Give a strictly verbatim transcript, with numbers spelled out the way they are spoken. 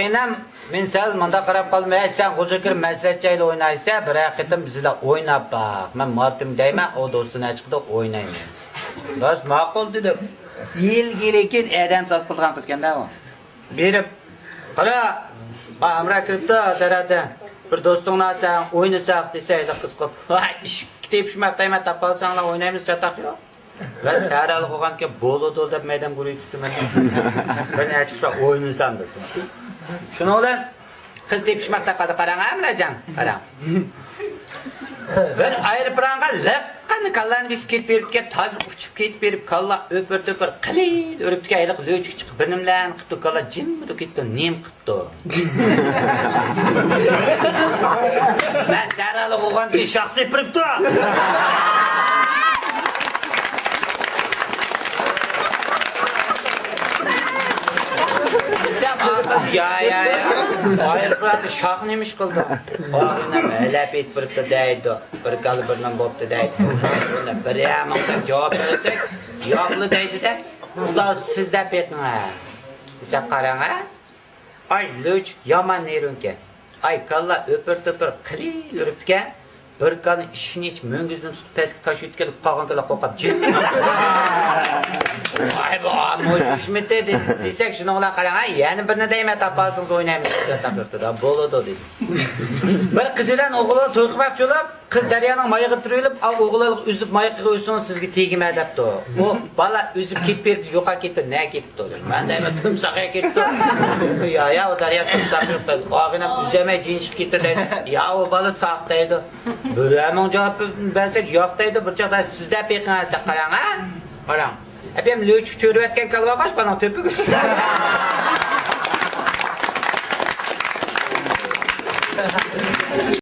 ئىنەم، مەن سەل مۇنداق قاراپ قالدىم، ھەي، سەن غۇلجىغا كىرىپ مەسلىھەتچى ھەيدە ئوينايسەن، بىرەر قېتىم بىز بىلەن ئويناپ باق. مەن مارتىم دەيمەن، ئۇ دوستۇم نەچچە قېتىم ئوينايمەن. راست ماقۇل دېدىم. يىل كېيىن ئادەم ساز قىلىدىغان قىزكەن-دە ئۇ. بېرىپ، قارا، ما ھەمراھ كىرىپتۇ سەرەدە. بىر دوستۇڭلار سەن ئوينىساق دېسە، ھېلىقى قىز قوپ. ۋاي، ئىشىككە تېپىشماق دەيمەن، تاپالساڭلار ئوينايمىز، چاتاق يوق. ۋە سەھەرلىك بولغانكەن بولىدۇ دەپ مەيدەم گۇرۇ يېتىپتىمەن. بىر نەچچە قىشلار ئوينىسام دەپتۇ. شۇنىڭ بىلەن قىز تېپىشماقتا قالدى. قاراڭ، ئەمرەجان، قاراڭ. بىر ئايروپىلانغا لىققىدە كاللانى بېسىپ كېتىپ بېرىپكەن، تاز ئۇچۇپ كېتىپ بېرىپ، كاللا ئۆپۈر-تۆپۈر قىلىپ ئۇرۇپتىكەن. ھېلىقى لۆچۈك چىقىپ بىر نېمىلەرنى قىپتۇ، كاللا جىممىدە كېتىپتۇ. نېمە قىپتۇ؟ مەن سەھەرلىك بولغاندىكىن شاخ سېپىرىپتۇ. دېسەم، ئاخىر، يا، يا، يا. ئايروپىلاندا شاخ نېمە ئىش قىلدى؟ ئاغىنەم ھەلەپ ئېيتىپ بېرىپتۇ دەيدۇ. بىر كاللا بىر نېمە بوپتۇ دەيدۇ. بىر يامىڭدەك جاۋاب بەرسەك، ياقلا دەيدۇ-دە. ئۇلار سىز دەپ بېقىڭ ھە. دېسەم، قاراڭ ھە. ئاي، لۆچۈك يامان نېرۋىكەن. ئاي، كاللا ئۆپۈر-تۆپۈر قىلىۋېرىپتىكەن. بىر كاللا ئىشىكنى ئېچىپ، مۈڭگۈزدىن تۇتۇپ پەسكە تاشلىۋېتىپ كېلىپ، قالغان كاللا قورقۇپ جىم. ۋاي، بۇ مۇشۇ ئىشمىتى دېسەك، شۇنىڭ بىلەن قاراڭ، ھە، يەنە بىرنى دەيمەن، تاپالسىڭىز ئوينايمىز دەپ تاقىرتىدا. بولىدۇ دېدى. بىر قىز بىلەن ئوغۇل توي قىلماقچى بولۇپ، قىز دەريانىڭ مايىغا تىرىلىپ، ئا، ئوغۇل ئۈزۈپ مايىقىغا ئۆتسىڭىز سىزگە تېگىمە دەپتۇ. ئۇ بالا ئۈزۈپ كېتىپ بېرىپ يوقاپ كېتىپتۇ، نەگە كېتىپتۇ دېدىم. مەن دەيمەن تۈمساققا كېتىپتۇ. يا، يا، ئۇ دەريا تۈمساق يوق دەيدۇ. ئاغىنەم ئۈزەلمەي جىنىشىپ كېتىدۇ دەيدۇ. يا، ئۇ بالا ساق دەيدۇ. بىرەر مىڭ جاۋاب بەرسەك ياق دەيدۇ. بىر چاغدا سىز دەپ بېقىڭ، سەن قاراڭ ھە. قاراڭ. ئەپەم لۆچۈك چۆرۈۋەتكەن كالۋاقاش بالىنىڭ تۆپىگە چۈشتى.